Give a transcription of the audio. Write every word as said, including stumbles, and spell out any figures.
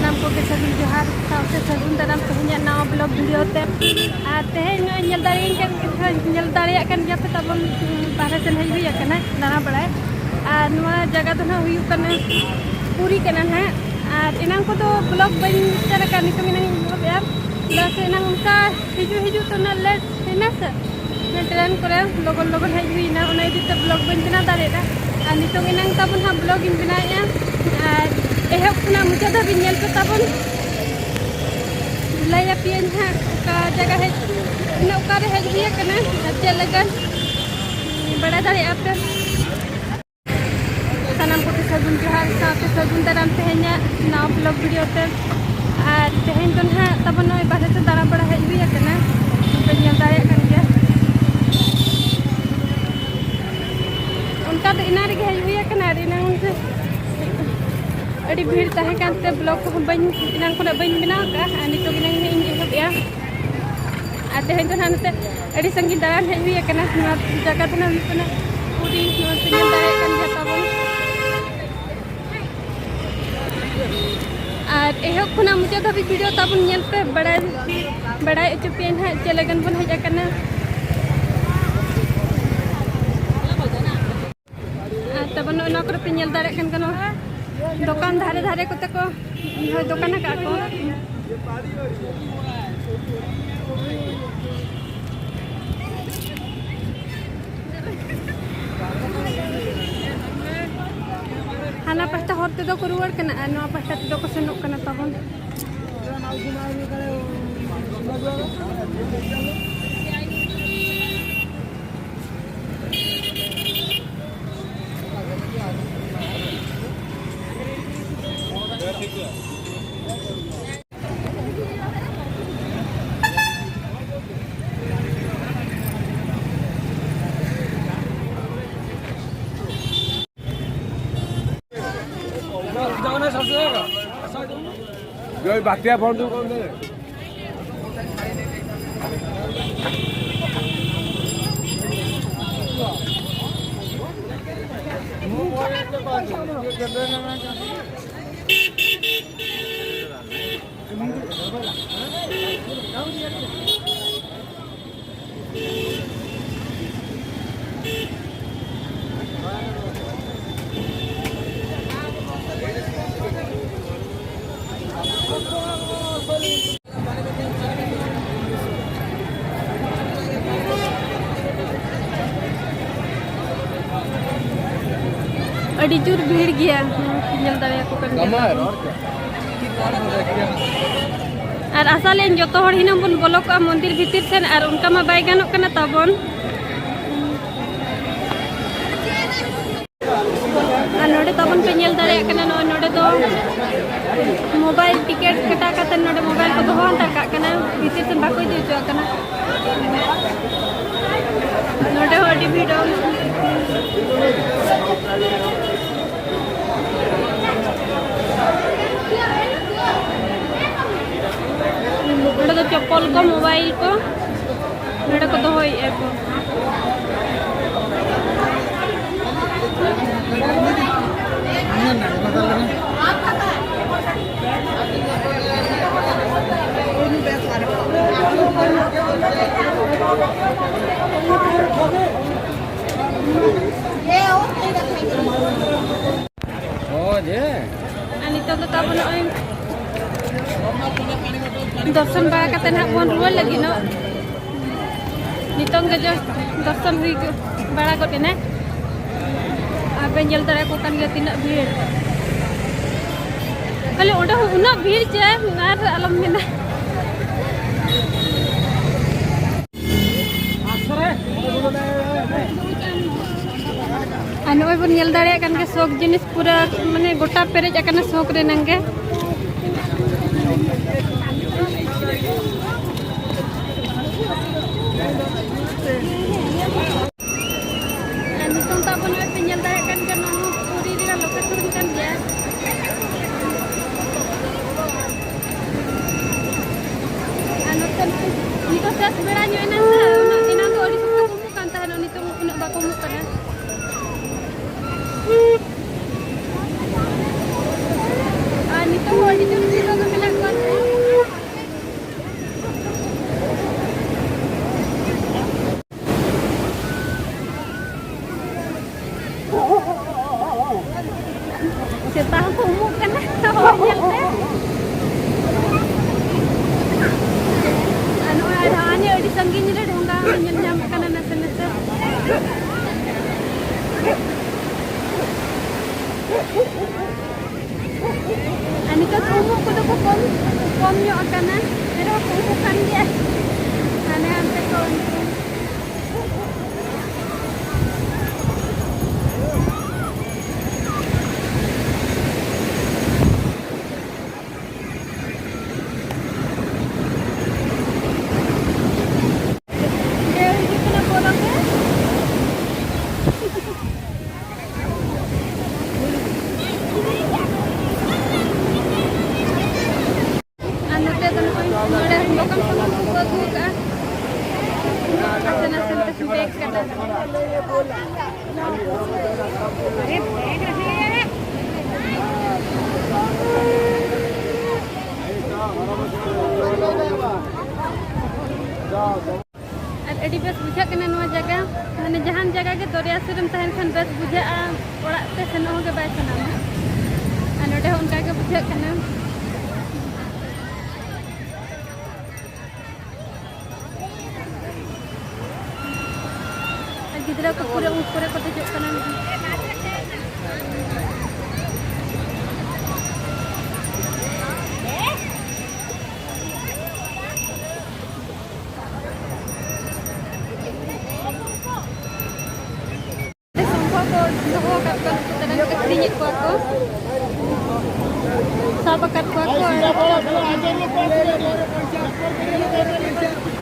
ᱥᱟᱱᱟᱢ ᱠᱚᱜᱮ ᱥᱟᱹᱜᱩᱱ ᱡᱚᱦᱟᱨ, ᱥᱟᱶᱛᱮ ᱥᱟᱹᱜᱩᱱ ᱫᱟᱨᱟᱢ ᱛᱮᱦᱮᱧᱟᱜ ᱱᱟᱣᱟ vlog video ᱛᱮ᱾ ᱟᱨ ᱛᱮᱦᱮᱧ ᱱᱚᱜᱼᱚᱭ ᱧᱮᱞ ᱫᱟᱲᱮᱭᱟᱹᱧ ᱠᱟᱱ, ᱧᱮᱞ ᱫᱟᱲᱮᱭᱟᱜ ᱠᱟᱱ ᱜᱮᱭᱟ ᱯᱮ ᱛᱟᱵᱚᱱ, ᱩᱸ, ᱵᱟᱦᱨᱮ ᱥᱮᱱ ᱦᱮᱡ ᱦᱩᱭ ᱟᱠᱟᱱᱟ ᱫᱟᱬᱟ ᱵᱟᱲᱟᱭ᱾ ᱟᱨ ᱱᱚᱣᱟ ᱡᱟᱭᱜᱟ ᱫᱚ ᱱᱟᱦᱟᱜ ᱦᱩᱭᱩᱜ ᱠᱟᱱᱟ ᱯᱩᱨᱤ ᱠᱟᱱᱟ ᱱᱟᱦᱟᱜ᱾ ᱟᱨ ᱮᱱᱟᱝ ᱠᱚᱫᱚ vlog ᱵᱟᱹᱧ share ᱟᱠᱟᱫ, ᱱᱤᱛᱚᱝ ᱮᱱᱟᱝ ᱤᱧ ᱮᱦᱚᱵᱮᱜᱼᱟ᱾ ᱪᱮᱫᱟᱜ ᱥᱮ ᱮᱱᱟᱝ ᱚᱱᱠᱟ ᱦᱤᱡᱩᱜ ᱦᱤᱡᱩᱜ ᱛᱮ ᱩᱱᱟᱹᱜ late ᱦᱩᱭᱱᱟ ᱥᱮ, ᱚᱱᱟ train ᱠᱚᱨᱮ ᱞᱚᱜᱚᱱ ᱞᱚᱜᱚᱱ ᱦᱮᱡ ᱦᱩᱭᱱᱟ, ᱚᱱᱟ ᱤᱫᱤ ᱛᱮ vlog ᱵᱟᱹᱧ ᱵᱮᱱᱟᱣ ᱫᱟᱲᱮᱭᱟᱫᱟ᱾ ᱟᱨ ᱱᱤᱛᱚᱝ ᱮᱱᱟᱝ ᱛᱟᱵᱚᱱ ᱦᱟᱸᱜ vlog ᱤᱧ ᱵᱮᱱᱟᱣᱮᱫᱼᱟ, ᱟᱨ ᱮᱦᱚᱵ ᱠᱷᱚᱱᱟᱜ ᱢᱩᱪᱟᱹᱫ ᱫᱷᱟᱹᱵᱤᱡ ᱧᱮᱞ ᱯᱮ ᱛᱟᱵᱚᱱ, ᱞᱟᱹᱭ ᱟᱯᱮᱭᱟᱹᱧ ᱦᱟᱸᱜ ᱚᱠᱟ ᱡᱟᱭᱜᱟ ᱦᱮᱡ, ᱛᱤᱱᱟᱹᱜ ᱚᱠᱟᱨᱮ ᱦᱮᱡ ᱦᱩᱭ ᱟᱠᱟᱱᱟ ᱟᱨ ᱪᱮᱫ ᱞᱮᱠᱟ ᱵᱟᱲᱟᱭ ᱫᱟᱲᱮᱭᱟᱜᱼᱟ ᱯᱮ᱾ ᱥᱟᱱᱟᱢ ᱠᱚᱜᱮ ᱥᱟᱹᱜᱩᱱ ᱡᱚᱦᱟᱨ, ᱥᱟᱶᱛᱮ ᱥᱟᱹᱜᱩᱱ ᱫᱟᱨᱟᱢ ᱛᱮᱦᱮᱧᱟᱜ ᱱᱟᱣᱟ vlog video ᱛᱮ᱾ ᱟᱨ ᱛᱮᱦᱮᱧ ᱫᱚ ᱱᱟᱦᱟᱜ ᱛᱟᱵᱚᱱ ᱱᱚᱜᱼᱚᱭ ᱵᱟᱦᱨᱮ ᱥᱮᱫ ᱫᱟᱬᱟ ᱵᱟᱲᱟ ᱦᱮᱡ ᱦᱩᱭ ᱟᱠᱟᱱᱟ, ᱯᱮ ᱧᱮᱞ ᱫᱟᱲᱮᱭᱟᱜ ᱠᱟᱱ ᱜᱮᱭᱟ᱾ ᱚᱱᱠᱟ ᱫᱚ ᱮᱱᱟᱝ ᱨᱮᱜᱮ ᱦᱮᱡ ᱦᱩᱭ ᱟᱠᱟᱱᱟ, ᱟᱨ ᱮᱱᱟᱝ ᱫᱚ ᱟᱹᱰᱤ ᱵᱷᱤᱲ ᱛᱟᱦᱮᱸ ᱠᱟᱱᱛᱮ vlog ᱠᱚᱦᱚᱸ ᱵᱟᱹᱧ, ᱮᱱᱟᱝ ᱠᱷᱚᱱᱟᱜ ᱵᱟᱹᱧ ᱵᱮᱱᱟᱣ ᱟᱠᱟᱫᱼᱟ, ᱟᱨ ᱱᱤᱛᱚᱜ ᱮᱱᱟᱝ ᱤᱧ ᱮᱦᱚᱵᱮᱜᱼᱟ᱾ ᱟᱨ ᱛᱮᱦᱮᱧ ᱫᱚ ᱱᱟᱦᱟᱜ ᱱᱚᱛᱮ ᱟᱹᱰᱤ ᱥᱟᱺᱜᱤᱧ ᱫᱟᱬᱟᱱ ᱦᱮᱡ ᱦᱩᱭ ᱟᱠᱟᱱᱟ᱾ ᱱᱚᱣᱟ ᱡᱟᱭᱜᱟ ᱫᱚ ᱱᱟᱦᱟᱜ ᱦᱩᱭᱩᱜ ᱠᱟᱱᱟ ᱯᱩᱨᱤ, ᱱᱚᱣᱟ ᱯᱮ ᱧᱮᱞ ᱫᱟᱲᱮᱭᱟᱜ ᱠᱟᱱ ᱜᱮᱭᱟ ᱛᱟᱵᱚᱱ᱾ ᱟᱨ ᱮᱦᱚᱵ ᱠᱷᱚᱱᱟᱜ ᱢᱩᱪᱟᱹᱫ ᱫᱷᱟᱹᱵᱤᱡ video ᱛᱟᱵᱚᱱ ᱧᱮᱞ ᱯᱮ, ᱵᱟᱲᱟᱭ, ᱵᱟᱲᱟᱭ ᱦᱚᱪᱚ ᱯᱮᱭᱟᱧ ᱱᱟᱦᱟᱜ ᱪᱮᱫ ᱞᱟᱹᱜᱤᱫ ᱵᱚᱱ ᱦᱮᱡ ᱟᱠᱟᱱᱟ᱾ ᱟᱨ ᱛᱟᱵᱚᱱ ᱱᱚᱜᱼᱚᱭ ᱱᱚᱣᱟ ᱠᱚᱨᱮ ᱯᱮ ᱧᱮᱞ ᱫᱟᱲᱮᱭᱟᱜ ᱠᱟᱱ ᱜᱮᱭᱟ, ᱱᱚᱣᱟ ᱫᱚᱠᱟᱱ ᱫᱷᱟᱨᱮ ᱫᱷᱟᱨᱮ ᱠᱚᱛᱮ ᱠᱚ, ᱦᱳᱭ, ᱫᱚᱠᱟᱱ ᱟᱠᱟᱫ ᱠᱚ᱾ ᱦᱟᱱᱟ ᱯᱟᱦᱴᱟ ᱦᱚᱨ ᱛᱮᱫᱚ ᱠᱚ ᱨᱩᱣᱟᱹᱲ ᱠᱟᱱᱟ ᱟᱨ ᱱᱚᱣᱟ ᱯᱟᱦᱴᱟ ᱛᱮᱫᱚ ᱠᱚ ᱥᱮᱱᱚᱜ ᱠᱟᱱᱟ ᱛᱟᱵᱚᱱ᱾ जो बातिया फोन तू कौन से? ᱟᱹᱰᱤ ᱡᱳᱨ ᱵᱷᱤᱲ ᱜᱮᱭᱟ, ᱧᱮᱞ ᱫᱟᱲᱮᱭᱟᱠᱚ ᱠᱟᱱ ᱜᱮᱭᱟ᱾ ᱟᱨ ᱟᱥᱟ ᱞᱮ ᱡᱚᱛᱚ ᱦᱚᱲ ᱦᱤᱱᱟᱹᱝ ᱵᱚᱱ ᱵᱚᱞᱚ ᱠᱚᱜᱼᱟ ᱢᱚᱱᱫᱤᱨ ᱵᱷᱤᱛᱤᱨ ᱥᱮᱱ, ᱟᱨ ᱚᱱᱠᱟ ᱢᱟ ᱵᱟᱭ ᱜᱟᱱᱚᱜ ᱠᱟᱱᱟ ᱛᱟᱵᱚᱱ᱾ ᱟᱨ ᱱᱚᱰᱮ ᱛᱟᱵᱚᱱ ᱯᱮ ᱧᱮᱞ ᱫᱟᱲᱮᱭᱟᱜ ᱠᱟᱱᱟ, ᱱᱚᱜᱼᱚᱭ ᱱᱚᱰᱮ ᱫᱚ ᱢᱳᱵᱟᱭᱤᱞ ᱴᱤᱠᱤᱴ ᱠᱟᱴᱟᱣ ᱠᱟᱛᱮ ᱱᱚᱰᱮ ᱢᱳᱵᱟᱭᱤᱞ ᱠᱚ ᱫᱚᱦᱚ ᱦᱟᱛᱟᱲ ᱠᱟᱜ ᱠᱟᱱᱟ, ᱵᱷᱤᱛᱤᱨ ᱥᱮᱱ ᱵᱟᱠᱚ ᱤᱫᱤ ᱦᱚᱪᱚᱣᱟᱜ ᱠᱟᱱᱟ᱾ ᱱᱚᱰᱮ ᱦᱚᱸ ᱟᱹᱰᱤ ᱵᱷᱤᱲ᱾ ᱱᱚᱰᱮ ᱫᱚ ᱪᱚᱯᱯᱚᱞ ᱠᱚ, ᱢᱳᱵᱟᱭᱤᱞ ᱠᱚ ᱱᱚᱰᱮ ᱠᱚ ᱫᱚᱦᱚᱭᱮᱫᱼᱟ ᱠᱚ᱾ ᱟᱨ ᱱᱤᱛᱚᱜ ᱫᱚ ᱛᱟᱵᱚᱱ ᱱᱚᱜᱼᱚᱭ ᱫᱚᱨᱥᱚᱱ ᱵᱟᱲᱟ ᱠᱟᱛᱮ ᱱᱟᱦᱟᱜ ᱵᱚᱱ ᱨᱩᱣᱟᱹᱲ ᱞᱟᱹᱜᱤᱫ ᱱᱚᱜ᱾ ᱱᱤᱛᱚᱝ ᱜᱮ just ᱫᱚᱨᱥᱚᱱ ᱦᱩᱭ ᱵᱟᱲᱟ ᱜᱚᱫ ᱮᱱᱟ᱾ ᱟᱨ ᱵᱮᱱ ᱧᱮᱞ ᱫᱟᱲᱮᱭᱟᱠᱚ ᱠᱟᱱ ᱜᱮᱭᱟ ᱛᱤᱱᱟᱹᱜ ᱵᱷᱤᱲ᱾ ᱠᱷᱟᱹᱞᱤ ᱚᱸᱰᱮ ᱦᱚᱸ ᱩᱱᱟᱹᱜ ᱵᱷᱤᱲ ᱪᱮ ᱟᱨ ᱟᱞᱚᱢ ᱢᱮᱱᱟ᱾ ᱟᱨ ᱱᱚᱜᱼᱚᱭ ᱵᱚᱱ ᱧᱮᱞ ᱫᱟᱲᱮᱭᱟᱜ ᱠᱟᱱ ᱜᱮᱭᱟ, ᱥᱚᱠ ᱡᱤᱱᱤᱥ ᱯᱩᱨᱟᱹ ᱢᱟᱱᱮ ᱜᱚᱴᱟ ᱯᱮᱨᱮᱡ ᱟᱠᱟᱱᱟ ᱥᱚᱠ ᱨᱮᱱᱟᱝ ᱜᱮ᱾ ᱟᱨ ᱱᱤᱛᱚᱝ ᱫᱚ ᱟᱵᱚ ᱱᱚᱜᱼᱚᱭ ᱯᱮ ᱧᱮᱞ ᱫᱟᱲᱮᱭᱟᱜ ᱠᱟᱱ ᱜᱮᱭᱟ, ᱱᱚᱣᱟ ᱦᱚᱸ ᱯᱩᱨᱤ ᱨᱮᱱᱟᱜ location ᱠᱟᱱ ᱜᱮᱭᱟ᱾ ᱟᱨ ᱱᱚᱛᱮ ᱱᱤᱛᱚᱜ ᱥᱮᱥ ᱵᱮᱲᱟ ᱧᱚᱜ ᱮᱱᱟ ᱥᱮ, ᱩᱱᱟᱹᱜ ᱮᱱᱟᱝ ᱫᱚ ᱟᱹᱰᱤ ᱥᱚᱠᱛᱚ ᱠᱚ ᱩᱢᱩᱜ ᱠᱟᱱ ᱛᱟᱦᱮᱱᱟ, ᱱᱤᱛᱚᱝ ᱩᱱᱟᱹᱜ ᱵᱟᱠᱚ ᱩᱢᱩᱜ ᱠᱟᱱᱟ᱾ ᱟᱨ ᱱᱤᱛᱚᱝ ᱦᱚᱸ ᱟᱹᱰᱤ ᱡᱳᱨ ᱵᱷᱤᱲ ᱨᱮᱜᱮ ᱢᱮᱱᱟᱜ ᱠᱚᱣᱟ᱾ ᱠᱚ ᱩᱢᱩᱜ ᱠᱟᱱᱟ ᱦᱚᱲ ᱧᱮᱞᱛᱮ᱾ ᱟᱨ ᱱᱚᱜᱼᱚᱭ ᱟᱨᱦᱚᱸ ᱦᱟᱱᱮ ᱟᱹᱰᱤ ᱥᱟᱺᱜᱤᱧ ᱨᱮ ᱰᱷᱚᱸᱜᱟ ᱦᱚᱸ ᱧᱮᱞ ᱧᱟᱢᱚᱜ ᱠᱟᱱᱟ ᱱᱟᱥᱮ ᱱᱟᱥᱮ᱾ ᱟᱨ ᱱᱤᱛᱚᱜ ᱫᱚ ᱩᱢᱩᱜ ᱠᱚᱫᱚ ᱠᱚ ᱠᱚᱢ, ᱠᱚᱢ ᱧᱚᱜ ᱟᱠᱟᱱᱟ, ᱮᱱᱨᱮᱦᱚᱸ ᱠᱚ ᱩᱢᱩᱜ ᱠᱟᱱ ᱜᱮᱭᱟ᱾ ᱦᱟᱱᱮ ᱦᱟᱱᱛᱮ ᱠᱚ ᱰᱷᱮᱣ ᱦᱤᱡᱩᱜ ᱠᱟᱱᱟ ᱯᱚᱨᱚᱵᱽ ᱨᱮ᱾ ᱟᱨ ᱱᱚᱛᱮ ᱫᱚ ᱱᱚᱜᱼᱚᱭ ᱱᱚᱰᱮ ᱞᱚᱠᱟᱞ ᱥᱟᱢᱟᱱ ᱠᱚᱠᱚ ᱟᱹᱜᱩ ᱟᱠᱟᱫᱼᱟ᱾ ᱱᱟᱥᱮ ᱱᱟᱥᱮ ᱱᱚᱛᱮ ᱵᱮᱜᱽ ᱠᱟᱱᱟ᱾ ᱟᱨ ᱟᱹᱰᱤ ᱵᱮᱥ ᱵᱩᱡᱷᱟᱹᱜ ᱠᱟᱱᱟ ᱱᱚᱣᱟ ᱡᱟᱭᱜᱟ, ᱢᱟᱱᱮ ᱡᱟᱦᱟᱱ ᱡᱟᱭᱜᱟ ᱜᱮ ᱫᱚᱨᱭᱟ ᱥᱩᱨ ᱨᱮᱢ ᱛᱟᱦᱮᱱ ᱠᱷᱟᱱ ᱵᱮᱥ ᱵᱩᱡᱷᱟᱹᱜᱼᱟ, ᱚᱲᱟᱜ ᱛᱮ ᱥᱮᱱᱚᱜ ᱦᱚᱸ ᱜᱮ ᱵᱟᱭ ᱥᱟᱱᱟᱢᱟ᱾ ᱟᱨ ᱱᱚᱰᱮ ᱦᱚᱸ ᱚᱱᱠᱟ ᱜᱮ ᱵᱩᱡᱷᱟᱹᱜ ᱠᱟᱱᱟ᱾ ᱟᱨ ᱜᱤᱫᱽᱨᱟᱹ ᱠᱚ ᱯᱩᱨᱟᱹ ᱩᱸᱴ ᱠᱚᱨᱮ ᱠᱚ ᱫᱮᱡᱚᱜ ᱠᱟᱱᱟ᱾ ᱥᱚᱝᱜᱷᱚ ᱠᱚ ᱫᱚᱦᱚ ᱟᱠᱟᱫ ᱠᱚᱣᱟ, ᱱᱩᱠᱩ ᱛᱟᱭᱱᱚᱢ ᱛᱮ ᱟᱹᱠᱷᱨᱤᱧᱮᱫ ᱠᱚᱣᱟ ᱠᱚ, ᱥᱟᱵ ᱟᱠᱟᱫ ᱠᱚᱣᱟ ᱠᱚ ᱟᱨ